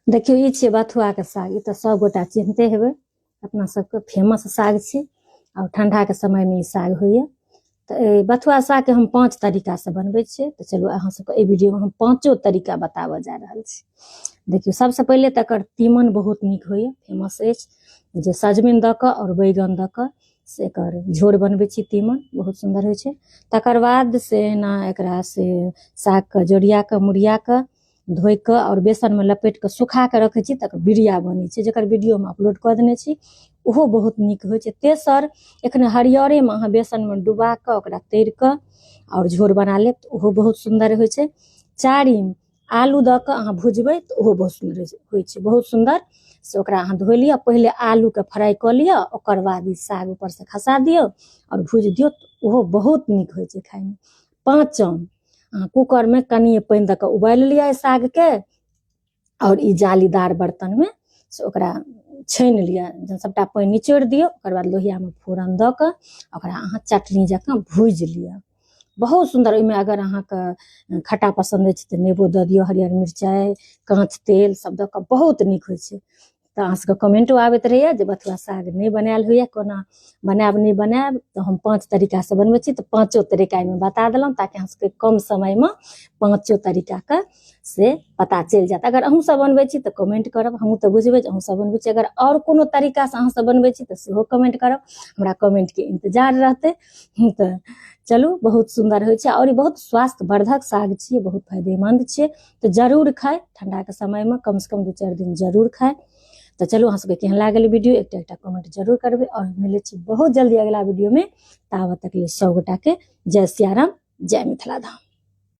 देखियौ, ई छियै बथुआके साग। ई तऽ सब गोटा चिन्हते हेबै, अपना सबके फेमस साग छै आओर ठंडाके समयमे ई साग होइए। तऽ एहि बथुआ सागके हम 5 तरीकासँ बनबै छियै। तऽ चलू, अहाँ सबके एहि वीडियोमे हम पाँचो तरीका बताबऽ जा रहल छी। देखियौ, सबसँ पहिले तऽ एकर तीमन बहुत नीक होइए, फेमस अछि जे सजमनि दऽ कऽ आओर बैगन दऽ कऽ से एकर झोर बनबै छी। तीमन बहुत सुन्दर होइ छै। तकर बाद से एना एकरा से सागके जोरिया कऽ, मुरिया कऽ, धोइ कऽ आओर बेसनमे लपेटि कऽ सुखा कऽ रखै छी, तकर बिरिया बनै छै, जकर वीडियो हम अपलोड कऽ देने छी। ओहो बहुत नीक होइ छै। तेसर, एखने हरियरेमे अहाँ बेसनमे डुबा कऽ ओकरा तरि कऽ आओर झोर बना लेब तऽ ओहो बहुत सुन्दर होइ छै। चारिम, आलू दऽ कऽ अहाँ भुजबै तऽ ओहो बहुत सुन्दर होइ छै, बहुत सुन्दर। से ओकरा अहाँ धोइ लिअ, पहिले आलूके फ्राइ कऽ लिअ, ओकर बाद ई साग ऊपरसँ खसा दियौ आओर भुजि दियौ, तऽ ओहो बहुत नीक होइ छै खाइमे। पाँचम, अहाँ कूकरमे कनिए पानि दऽ कऽ उबालि लिअ एहि सागके आओर ई जालीदार बर्तनमे से ओकरा छानि लिअ। जहन सबटा पानि निचोड़ि दियौ, ओकर बाद लोहियामे फोरन दऽ कऽ ओकरा अहाँ चटनी जकाँ भूजि लिअ, बहुत सुन्दर। ओहिमे अगर अहाँके खट्टा पसन्द अछि तऽ नेबो दऽ दियौ, हरियर मिरचाइ, काँच तेल सब दऽ कऽ बहुत नीक होइ छै। तऽ अहाँ सबके कमेंटो आबैत रहैया जे बथुआ साग नहि बनायल होइया, कोना बनायब, नहि बनायब। तऽ हम 5 तरीकासँ बनबै छी, तऽ पाँचो तरीका एहिमे बता देलहुँ, ताकि अहाँ सबके कम समयमे पाँचो तरीकाके से पता चलि जायत। अगर अहूँ सब बनबै छी तऽ कमेंट करब, हमहूँ तऽ बुझबै जे अहूँ सब बनबै छी। अगर आओर कोनो तरीकासँ अहाँ सब बनबै छी तऽ सेहो कमेंट करब, हमरा कमेंटके इन्तजार रहतै। तऽ चलू, बहुत सुन्दर होइ छै आओर ई बहुत स्वास्थ्यवर्धक साग छियै, बहुत फायदेमन्द छियै, तऽ जरूर खाइ। ठंडाके समयमे कमसँ कम 2-4 दिन जरूर खाइ। तऽ चलू, अहाँ सबके केहन लागल वीडियो, एकटा एकटा कमेंट जरूर करबै आओर मिलै छी बहुत जल्दी अगला वीडियोमे। ताबत तक लिए सब गोटाके जय सियाराम, जय मिथिला धाम।